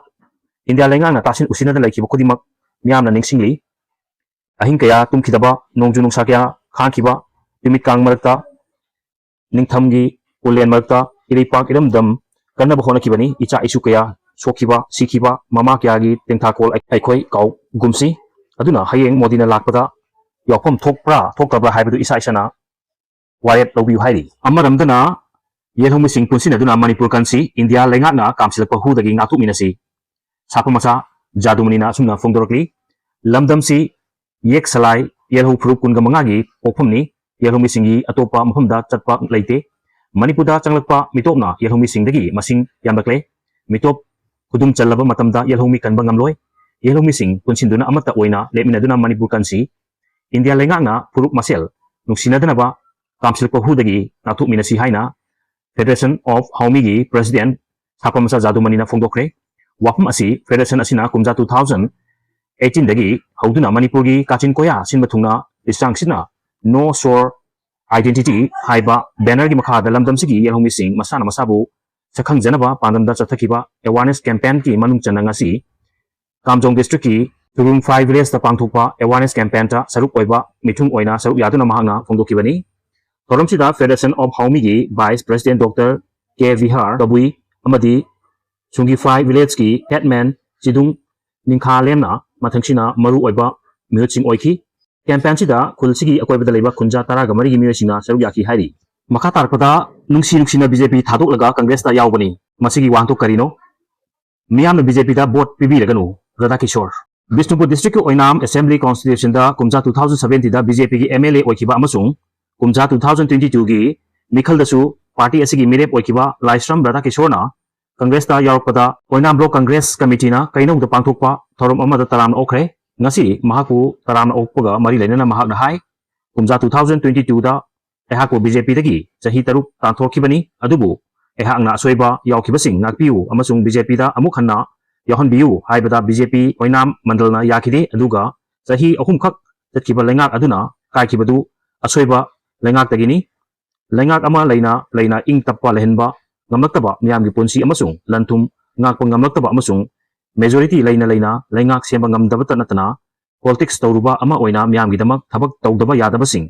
ꯏꯟꯗꯤꯌꯥ ꯂꯩꯉꯥꯛꯅ ꯇꯥꯁꯤꯟ ꯎꯁꯤꯟꯅꯗꯅ ꯂꯩꯈꯤꯕ ꯈꯨꯗꯤꯡꯃꯛ ꯃꯤꯌꯥꯝꯅ ꯅꯤꯡꯁꯤꯡꯂꯤ꯫ ꯑꯍꯤꯡ ꯀꯌꯥ ꯇꯨꯝꯈꯤꯗꯕ, ꯅꯣꯡꯖꯨ ꯅꯨꯡꯁꯥ ꯀꯌꯥ ꯈꯥꯡꯈꯤꯕ, ꯅꯨꯃꯤꯠ ꯀꯥꯡ ꯃꯔꯛꯇ, ꯅꯤꯡꯊꯝꯒꯤ ꯎꯂꯦꯟ ꯃꯔꯛꯇ ꯏꯔꯩꯄꯥꯛ ꯏꯔꯝꯗꯝ ꯀꯟꯅꯕ ꯍꯣꯠꯅꯈꯤꯕꯅꯤ꯫ ꯏꯆꯥ ꯏꯁꯨ ꯀꯌꯥ ꯁꯣꯛꯈꯤꯕ, ꯁꯤꯈꯤꯕ ꯃꯃꯥ ꯀꯌꯥꯒꯤ ꯇꯦꯡꯊꯥꯈꯣꯜ ꯑꯩꯈꯣꯏ ꯀꯥꯎꯒꯨꯝꯁꯤ꯫ ꯑꯗꯨꯅ ꯍꯌꯦꯡ ꯃꯣꯗꯤꯅ ꯂꯥꯛꯄꯗ ꯌꯥꯎꯐꯝ ꯊꯣꯛꯄ꯭ꯔꯥ ꯊꯣꯛꯇꯕ꯭ꯔꯥ ꯍꯥꯏꯕꯗꯨ ꯏꯁꯥ ꯏꯁꯥꯅ ꯋꯥꯔꯦꯞ ꯂꯧꯕꯤꯌꯨ ꯍꯥꯏꯔꯤ꯫ ꯑꯃꯔꯣꯝꯗꯅ ꯌꯦꯜꯍꯧꯃꯤꯁꯤꯡ ꯄꯨꯟꯁꯤꯟꯅꯗꯨꯅ ꯃꯅꯤꯄꯨꯔ ꯀꯟꯁꯤ ꯏꯟꯗꯤꯌꯥ ꯂꯩꯉꯥꯛꯅ ꯀꯥꯝꯁꯤꯜꯂꯛꯄ ꯍꯨꯗꯒꯤ ꯉꯥꯛꯊꯣꯛꯃꯤꯟꯅꯁꯤ꯫ ꯁꯥꯐꯝ ꯃꯆꯥ ꯖꯥꯗꯨꯃꯅꯤꯅ ꯑꯁꯨꯝꯅ ꯐꯣꯡꯗꯣꯔꯛꯂꯤ꯫ ꯂꯝꯗꯝꯁꯤ ꯌꯦꯛ ꯁꯂꯥꯏ ꯌꯦꯜꯍꯧ ꯐꯨꯔꯨꯞ ꯀꯨꯟꯒ ꯃꯉꯥꯒꯤ ꯄꯣꯛꯐꯝꯅꯤ꯫ ꯌꯦꯜꯍꯧꯃꯤꯁꯤꯡꯒꯤ ꯑꯇꯣꯞꯄ ꯃꯐꯝꯗ ꯆꯠꯄ ꯂꯩꯇꯦ꯫ ꯃꯅꯤꯄꯨꯔꯗ ꯆꯪꯂꯛꯄ ꯃꯤꯇꯣꯞꯅ ꯌꯦꯜꯍꯧꯃꯤꯁꯤꯡꯗꯒꯤ ꯃꯁꯤꯡ ꯌꯥꯝꯂꯛꯂꯦ꯫ ꯃꯤꯇꯣꯞ ꯈꯨꯗꯨꯝ ꯆꯜꯂꯕ ꯃꯇꯝꯗ ꯌꯦꯜꯍꯧꯃꯤ ꯀꯟꯕ ꯉꯝꯂꯣꯏ꯫ ꯌꯦꯜꯍꯧꯃꯤꯁꯤꯡ ꯄꯨꯟꯁꯤꯟꯗꯨꯅ ꯑꯃꯠꯇ ꯑꯣꯏꯅ ꯂꯦꯞꯃꯤꯟꯅꯗꯨꯅ ꯃꯅꯤꯄꯨꯔ ꯀꯟꯁꯤ꯫ ꯏꯟꯗꯤꯌꯥ ꯂꯩꯉꯥꯛꯅ ꯐꯨꯔꯨꯞ ꯃꯁꯦꯜ ꯅꯨꯡꯁꯤꯅꯗꯅꯕ ꯀꯥꯝꯁꯤꯜꯂꯛꯄ ꯍꯨꯗꯒꯤ ꯉꯥꯛꯊꯣꯛꯃꯤꯟꯅꯁꯤ ꯍꯥꯏꯅ Federation of ꯍꯥꯎꯃꯤꯒꯤ President ꯁꯥꯐꯝ ꯃꯆꯥ ꯖꯥꯗꯨꯃꯅꯤꯅ ꯐꯣꯡꯗꯣꯛꯈ꯭ꯔꯦ꯫ ꯋꯥꯐꯝ ꯑꯁꯤ Federation ꯑꯁꯤꯅ ꯀꯨꯝꯖꯥ two thousand eighteen ꯗꯒꯤ ꯍꯧꯗꯨꯅ ꯃꯅꯤꯄꯨꯔꯒꯤ ꯀꯥꯆꯤꯟ ꯀꯣꯌꯥ ꯁꯤꯟꯕ ꯊꯨꯡꯅ ꯂꯤꯁꯥꯡ ꯁꯤꯠꯅ No Shore Identity ꯍꯥꯏꯕ banner ꯒꯤ ꯃꯈꯥꯗ ꯂꯝꯗꯝꯁꯤꯒꯤ ꯌꯦꯜꯍꯧꯃꯤꯁꯤꯡ ꯃꯁꯥꯅ ꯃꯁꯥꯕꯨ ꯁꯛꯈꯪꯖꯅꯕ ꯄꯥꯟꯗꯝꯗ ꯆꯠꯊꯈꯤꯕ awareness campaign ꯒꯤ ꯃꯅꯨꯡ ꯆꯟꯅ ꯉꯁꯤ ꯀꯥꯝꯖꯣꯡ district ꯀꯤ ꯇꯨꯔꯨꯝꯐꯥꯏ village ꯇ ꯄꯥꯡꯊꯣꯛꯄ awareness campaign ꯇ ꯁꯔꯨꯛ ꯑꯣꯏꯕ ꯃꯤꯊꯨꯡ ꯑꯣꯏꯅ ꯁꯔꯨꯛ ꯌꯥꯗꯨꯅ ꯃꯍꯥꯛꯅ ꯐꯣꯡꯗꯣꯛꯈꯤꯕꯅꯤ꯫ ꯊꯧꯔꯝꯁꯤꯗ Federation of ꯍꯥꯎꯃꯤꯒꯤ Vice President Doctor ꯀꯦ ꯕꯤꯍꯥꯔ ꯀꯕꯨꯏ ꯑꯃꯗꯤ ꯁꯨꯡꯒꯤꯐꯥꯏ village ꯀꯤ headman ꯆꯤꯗꯨꯡ ꯅꯤꯡꯈꯥꯂꯦꯝꯅ ꯃꯊꯪꯁꯤꯅ ꯃꯔꯨ ꯑꯣꯏꯕ ꯃꯤꯍꯨꯠꯁꯤꯡ ꯑꯣꯏꯈꯤ꯫ Campaign ꯁꯤꯗ ꯈꯨꯜꯁꯤꯒꯤ ꯑꯀꯣꯏꯕꯗ ꯂꯩꯕ ꯈꯨꯟꯖꯥ ꯇꯔꯥꯒ ꯃꯔꯤꯒꯤ ꯃꯤꯑꯣꯏꯁꯤꯡꯅ ꯁꯔꯨꯛ ꯌꯥꯈꯤ ꯍꯥꯏꯔꯤ꯫ ꯃꯈꯥ ꯇꯥꯔꯛꯄꯗ ꯅꯨꯡꯁꯤ ꯅꯨꯡꯁꯤꯅ BJP ꯊꯥꯗꯣꯛꯂꯒ Congress ꯇ ꯌꯥꯎꯕꯅꯤ꯫ ꯃꯁꯤꯒꯤ ꯋꯥꯍꯟꯊꯣꯛ ꯀꯔꯤꯅꯣ? ꯃꯤꯌꯥꯝꯅ BJP ꯗ vote ꯄꯤꯕꯤꯔꯒꯅꯨ꯫ ꯔꯥꯙꯥꯀꯤꯁꯣꯔ꯫ ꯕꯤꯁꯅꯨꯄꯨꯔ district ꯀꯤ ꯑꯣꯏꯅꯥꯝ Assembly Constituency ꯗ ꯀꯨꯝꯖꯥ two thousand seventeen ꯗ BJP ꯒꯤ MLA ꯑꯣꯏꯈꯤꯕ ꯑꯃꯁꯨꯡ ꯀꯨꯝꯖꯥ two thousand twenty two ꯒꯤ ꯃꯤꯈꯜꯗꯁꯨ party ꯑꯁꯤꯒꯤ ꯃꯤꯔꯦꯞ ꯑꯣꯏꯈꯤꯕ ꯂꯥꯏꯁ꯭ꯔꯝ ꯔꯥꯙꯥꯀꯤꯁꯣꯔꯅ Congress ꯇ ꯌꯥꯎꯔꯛꯄꯗ ꯑꯣꯏꯅꯥꯝ Block Congress Committee ꯅ ꯀꯩꯅꯧꯗ ꯄꯥꯡꯊꯣꯛꯄ ꯊꯧꯔꯝ ꯑꯃꯗ ꯇꯔꯥꯝꯅ ꯑꯣꯛꯈ꯭ꯔꯦ꯫ ꯉꯁꯤ ꯃꯍꯥꯛꯄꯨ ꯇꯔꯥꯝꯅ ꯑꯣꯛꯄꯒ ꯃꯔꯤ ꯂꯩꯅꯅ ꯃꯍꯥꯛꯅ ꯍꯥꯏ, ꯀꯨꯝꯖꯥ two thousand twenty two ꯗ ꯑꯩꯍꯥꯛꯄꯨ BJP ꯗꯒꯤ ꯆꯍꯤ ꯇꯔꯨꯛ ꯇꯥꯟꯊꯣꯛꯈꯤꯕꯅꯤ, ꯑꯗꯨꯕꯨ ꯑꯩꯍꯥꯛꯅ ꯑꯁꯣꯏꯕ ꯌꯥꯎꯈꯤꯕꯁꯤꯡ ꯉꯥꯛꯄꯤꯌꯨ ꯑꯃꯁꯨꯡ BJP ꯗ ꯑꯃꯨꯛ ꯍꯟꯅ ꯌꯥꯎꯍꯟꯕꯤꯌꯨ ꯍꯥꯏꯕꯗ BJP ꯑꯣꯏꯅꯥꯝ ꯃꯟꯗꯜꯅ ꯌꯥꯈꯤꯗꯦ, ꯑꯗꯨꯒ ꯆꯍꯤ ꯑꯍꯨꯝꯈꯛ ꯆꯠꯈꯤꯕ ꯂꯩꯉꯥꯛ ꯑꯗꯨꯅ ꯀꯥꯏꯈꯤꯕꯗꯨ ꯑꯁꯣꯏꯕ ꯂꯩꯉꯥꯛꯇꯒꯤꯅꯤ꯫ ꯂꯩꯉꯥꯛ ꯑꯃ ꯂꯩꯅ ꯂꯩꯅ ꯏꯪ ꯇꯞꯄ ꯂꯩꯍꯟꯕ ꯉꯝꯂꯛꯇꯕ, ꯃꯤꯌꯥꯝꯒꯤ ꯄꯨꯟꯁꯤ ꯑꯃꯁꯨꯡ ꯂꯟ ꯊꯨꯝ ꯉꯥꯛꯄ ꯉꯝꯂꯛꯇꯕ ꯑꯃꯁꯨꯡ majority ꯂꯩꯅ ꯂꯩꯅ ꯂꯩꯉꯥꯛ ꯁꯦꯝꯕ ꯉꯝꯗꯕꯇ ꯅꯠꯇꯅ politics ꯇꯧꯔꯨꯕ ꯑꯃ ꯑꯣꯏꯅ ꯃꯤꯌꯥꯝꯒꯤꯗꯃꯛ ꯊꯕꯛ ꯇꯧꯗꯕ ꯌꯥꯗꯕꯁꯤꯡ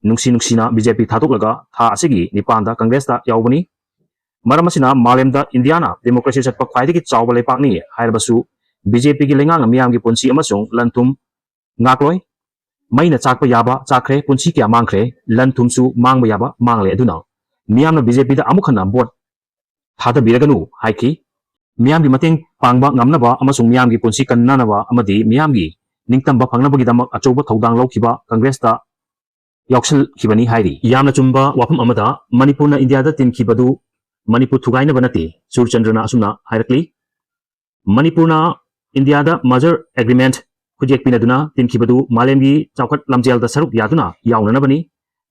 ꯅꯨꯡꯁꯤ ꯅꯨꯡꯁꯤꯅ BJP ꯊꯥꯗꯣꯛꯂꯒ ꯊꯥ ꯑꯁꯤꯒꯤ ꯅꯤꯄꯥꯟꯗ Congress ꯇ ꯌꯥꯎꯕꯅꯤ꯫ ꯃꯔꯝ ꯑꯁꯤꯅ ꯃꯥꯂꯦꯝꯗ ꯏꯟꯗꯤꯌꯥꯅ ꯗꯦꯃꯣꯀ꯭ꯔꯦꯁꯤ ꯆꯠꯄ ꯈ꯭ꯋꯥꯏꯗꯒꯤ ꯆꯥꯎꯕ ꯂꯩꯄꯥꯛꯅꯤ ꯍꯥꯏꯔꯕꯁꯨ, ꯕꯤ ꯖꯦ ꯄꯤꯒꯤ ꯂꯩꯉꯥꯛꯅ ꯃꯤꯌꯥꯝꯒꯤ ꯄꯨꯟꯁꯤ ꯑꯃꯁꯨꯡ ꯂꯟ ꯊꯨꯝ ꯉꯥꯛꯂꯣꯏ꯫ ꯃꯩꯅ ꯆꯥꯛꯄ ꯌꯥꯕ ꯆꯥꯛꯈ꯭ꯔꯦ, ꯄꯨꯟꯁꯤ ꯀꯌꯥ ꯃꯥꯡꯈ꯭ꯔꯦ, ꯂꯟ ꯊꯨꯝꯁꯨ ꯃꯥꯡꯕ ꯌꯥꯕ ꯃꯥꯡꯂꯦ꯫ ꯑꯗꯨꯅ ꯃꯤꯌꯥꯝꯅ ꯕꯤ ꯖꯦ ꯄꯤꯗ ꯑꯃꯨꯛ ꯍꯟꯅ ꯚꯣꯠ ꯊꯥꯗꯕꯤꯔꯒꯅꯨ ꯍꯥꯏꯈꯤ꯫ ꯃꯤꯌꯥꯝꯒꯤ ꯃꯇꯦꯡ ꯄꯥꯡꯕ ꯉꯝꯅꯕ ꯑꯃꯁꯨꯡ ꯃꯤꯌꯥꯝꯒꯤ ꯄꯨꯟꯁꯤ ꯀꯟꯅꯅꯕ ꯑꯃꯗꯤ ꯃꯤꯌꯥꯝꯒꯤ ꯅꯤꯡꯇꯝꯕ ꯐꯪꯅꯕꯒꯤꯗꯃꯛ ꯑꯆꯧꯕ ꯊꯧꯗꯥꯡ ꯂꯧꯈꯤꯕ ꯀꯪꯒ꯭ꯔꯦꯁꯇ ꯌꯥꯎꯁꯤꯜꯈꯤꯕꯅꯤ ꯍꯥꯏꯔꯤ꯫ ꯌꯥꯝꯅ ꯆꯨꯝꯕ ꯋꯥꯐꯝ ꯑꯃꯗ, ꯃꯅꯤꯄꯨꯔꯅ ꯏꯟꯗꯤꯌꯥꯗ ꯇꯤꯟꯈꯤꯕꯗꯨ ꯃꯅꯤꯄꯨꯔ ꯊꯨꯒꯥꯏꯅꯕ ꯅꯠꯇꯦ, ꯁꯨꯔꯆꯟꯗ꯭ꯔꯅ ꯑꯁꯨꯝꯅ ꯍꯥꯏꯔꯛꯂꯤ꯫ ꯃꯅꯤꯄꯨꯔꯅ ꯏꯟꯗꯤꯌꯥꯗ merger agreement ꯈꯨꯠꯌꯦꯛ ꯄꯤꯅꯗꯨꯅ ꯇꯤꯟꯈꯤꯕꯗꯨ ꯃꯥꯂꯦꯝꯒꯤ ꯆꯥꯎꯈꯠ ꯂꯝꯖꯦꯜꯗ ꯁꯔꯨꯛ ꯌꯥꯗꯨꯅ ꯌꯥꯎꯅꯅꯕꯅꯤ꯫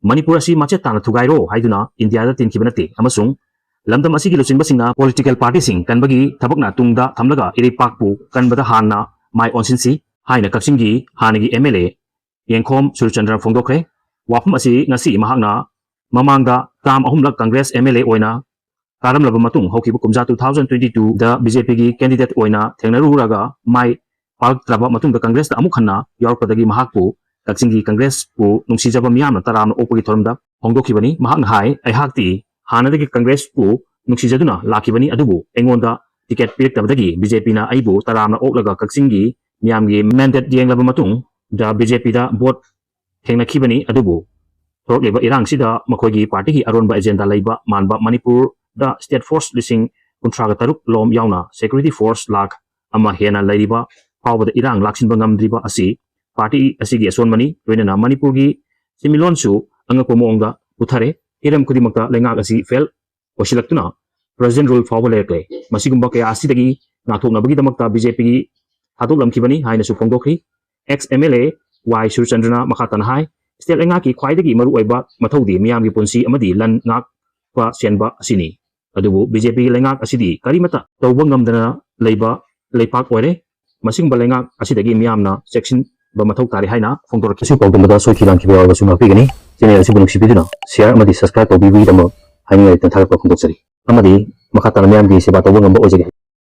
ꯃꯅꯤꯄꯨꯔ ꯑꯁꯤ ꯃꯆꯦꯠ ꯇꯥꯅ ꯊꯨꯒꯥꯏꯔꯣ ꯍꯥꯏꯗꯨꯅ ꯏꯟꯗꯤꯌꯥꯗ ꯇꯤꯟꯈꯤꯕ ꯅꯠꯇꯦ ꯑꯃꯁꯨꯡ ꯂꯝꯗꯝ ꯑꯁꯤꯒꯤ ꯂꯨꯆꯤꯡꯕꯁꯤꯡꯅ political partyꯁꯤꯡ ꯀꯟꯕꯒꯤ ꯊꯕꯛꯅ ꯇꯨꯡꯗ ꯊꯝꯂꯒ ꯏꯔꯩꯄꯥꯛꯄꯨ ꯀꯟꯕꯗ ꯍꯥꯟꯅ ꯃꯥꯏ ꯑꯣꯟꯁꯤꯟꯁꯤ ꯍꯥꯏꯅ ꯀꯛꯆꯤꯡꯒꯤ ꯍꯥꯟꯅꯒꯤ ꯑꯦꯝ ꯑꯦꯜ ꯑꯦ ꯌꯦꯡꯈꯣꯝ ꯁꯨꯔꯆꯟꯗ꯭ꯔꯅ ꯐꯣꯡꯗꯣꯛꯈ꯭ꯔꯦ꯫ ꯋꯥꯐꯝ ꯑꯁꯤ ꯉꯁꯤ ꯃꯍꯥꯛꯅ ꯃꯃꯥꯡꯗ term ꯑꯍꯨꯝꯂꯛ ꯀꯪꯒ꯭ꯔꯦꯁ ꯑꯦꯝ ꯑꯦꯜ ꯑꯦ ꯑꯣꯏꯅ ꯀꯥꯔꯝꯂꯕ ꯃꯇꯨꯡ ꯍꯧꯈꯤꯕ ꯀꯨꯝꯖꯥ two thousand twenty twoꯗ ꯕꯤ ꯖꯦ ꯄꯤꯒꯤ candidate ꯑꯣꯏꯅ ꯊꯦꯡꯅꯔꯨꯔꯒ ꯃꯥꯏ ꯄꯥꯛꯂꯛꯇ꯭ꯔꯕ ꯃꯇꯨꯡꯗ ꯀꯪꯒ꯭ꯔꯦꯁꯇ ꯑꯃꯨꯛ ꯍꯟꯅ ꯌꯥꯎꯔꯛꯄꯗꯒꯤ ꯃꯍꯥꯛꯄꯨ ꯀꯛꯆꯤꯡꯒꯤ ꯀꯪꯒ꯭ꯔꯦꯁꯄꯨ ꯅꯨꯡꯁꯤꯖꯕ ꯃꯤꯌꯥꯝꯅ ꯇꯔꯥꯝꯅ ꯑꯣꯛꯄꯒꯤ ꯊꯧꯔꯝꯗ ꯐꯣꯡꯗꯣꯛꯈꯤꯕꯅꯤ꯫ ꯃꯍꯥꯛꯅ ꯍꯥꯏ, ꯑꯩꯍꯥꯛꯇꯤ ꯍꯥꯟꯅꯗꯒꯤ ꯀꯪꯒ꯭ꯔꯦꯁꯄꯨ ꯅꯨꯡꯁꯤꯖꯗꯨꯅ ꯂꯥꯛꯈꯤꯕꯅꯤ, ꯑꯗꯨꯕꯨ ꯑꯩꯉꯣꯟꯗ ticket ꯄꯤꯔꯛꯇꯕꯗꯒꯤ ꯕꯤ ꯖꯦ ꯄꯤꯅ ꯑꯩꯕꯨ ꯇꯔꯥꯝꯅ ꯑꯣꯛꯂꯒ ꯀꯛꯆꯤꯡꯒꯤ ꯃꯤꯌꯥꯝꯒꯤ mandate ꯌꯦꯡꯂꯕ ꯃꯇꯨꯡꯗ ꯕꯤ ꯖꯦ ꯄꯤꯗ vote ꯊꯦꯡꯅꯈꯤꯕꯅꯤ꯫ ꯑꯗꯨꯕꯨ ꯊꯣꯔꯛꯂꯤꯕ ꯏꯔꯥꯡꯁꯤꯗ ꯃꯈꯣꯏꯒꯤ partyꯒꯤ ꯑꯔꯣꯟꯕ agenda ꯂꯩꯕ ꯃꯥꯟꯕ ꯃꯅꯤꯄꯨꯔꯗ state force ꯂꯤꯁꯤꯡ ꯀꯨꯟꯊ꯭ꯔꯥꯒ ꯇꯔꯨꯛ ꯂꯣꯝ ꯌꯥꯎꯅ security force ꯂꯥꯈ ꯑꯃ ꯍꯦꯟꯅ ꯂꯩꯔꯤꯕ ꯐꯥꯎꯕꯗ ꯏꯔꯥꯡ ꯂꯥꯛꯁꯤꯟꯕ ꯉꯝꯗ꯭ꯔꯤꯕ ꯑꯁꯤ party ꯑꯁꯤꯒꯤ ꯑꯁꯣꯟꯕꯅꯤ꯫ ꯂꯣꯏꯅꯅ ꯃꯅꯤꯄꯨꯔꯒꯤ ꯁꯦꯟꯃꯤꯠꯂꯣꯟꯁꯨ ꯑꯉꯛꯄ ꯃꯑꯣꯡꯗ ꯄꯨꯊꯔꯦ꯫ ꯍꯤꯔꯝ ꯈꯨꯗꯤꯡꯃꯛꯇ ꯂꯩꯉꯥꯛ ꯑꯁꯤ fail ꯑꯣꯏꯁꯤꯜꯂꯛꯇꯨꯅ president rule ꯐꯥꯎꯕ ꯂꯩꯔꯛꯂꯦ꯫ ꯃꯁꯤꯒꯨꯝꯕ ꯀꯌꯥ ꯑꯁꯤꯗꯒꯤ ꯉꯥꯛꯊꯣꯛꯅꯕꯒꯤꯗꯃꯛꯇ ꯕꯤ ꯖꯦ ꯄꯤꯒꯤ ꯊꯥꯗꯣꯛꯂꯝꯈꯤꯕꯅꯤ ꯍꯥꯏꯅꯁꯨ ꯐꯣꯡꯗꯣꯛꯈꯤ꯫ Ex M L A ꯋꯥꯏ ꯁꯨꯔꯆꯟꯗ꯭ꯔꯅ ꯃꯈꯥ ꯇꯥꯅ ꯍꯥꯏ, state ꯂꯩꯉꯥꯛꯀꯤ ꯈ꯭ꯋꯥꯏꯗꯒꯤ ꯃꯔꯨꯑꯣꯏꯕ ꯃꯊꯧꯗꯤ ꯃꯤꯌꯥꯝꯒꯤ ꯄꯨꯟꯁꯤ ꯑꯃꯗꯤ ꯂꯟ ꯉꯥꯛꯄ ꯁꯦꯟꯕ ꯑꯁꯤꯅꯤ꯫ ꯑꯗꯨꯕꯨ ꯕꯤ ꯖꯦ ꯄꯤꯒꯤ ꯂꯩꯉꯥꯛ ꯑꯁꯤꯗꯤ ꯀꯔꯤꯃꯠꯇ ꯇꯧꯕ ꯉꯝꯗꯅ ꯂꯩꯕ ꯂꯩꯄꯥꯛ ꯑꯣꯏꯔꯦ꯫ ꯃꯁꯤꯒꯨꯝꯕ ꯂꯩꯉꯥꯛ ꯑꯁꯤꯗꯒꯤ ꯃꯤꯌꯥꯝꯅ ꯆꯦꯛꯁꯤꯟꯕ ꯃꯊꯧ ꯇꯥꯔꯦ ꯍꯥꯏꯅ ꯐꯣꯡꯗꯣꯔꯛꯈꯤ꯫ ꯑꯁꯤ ꯄꯥꯎꯗꯝꯕꯗ ꯁꯣꯏꯈꯤ ꯂꯥꯟꯈꯤꯕ ꯌꯥꯎꯔꯕꯁꯨ ꯉꯥꯛꯄꯤꯒꯅꯤ꯫ Channel ꯑꯁꯤꯕꯨ ꯅꯨꯡꯁꯤꯕꯤꯗꯨꯅ share ꯑꯃꯗꯤ subscribe ꯇꯧꯕꯤꯕꯒꯤꯗꯃꯛ ꯍꯥꯏꯅꯤꯡꯉꯥꯏ ꯂꯩꯇꯅ ꯊꯥꯒꯠꯄ ꯐꯣꯡꯗꯣꯛꯆꯔꯤ꯫ ꯑꯃꯗꯤ ꯃꯈꯥ ꯇꯥꯅ ꯃꯤꯌꯥꯝꯒꯤ ꯁꯦꯕꯥ ꯇꯧꯕ ꯉꯝꯕ ꯑꯣꯏꯖꯒꯦ꯫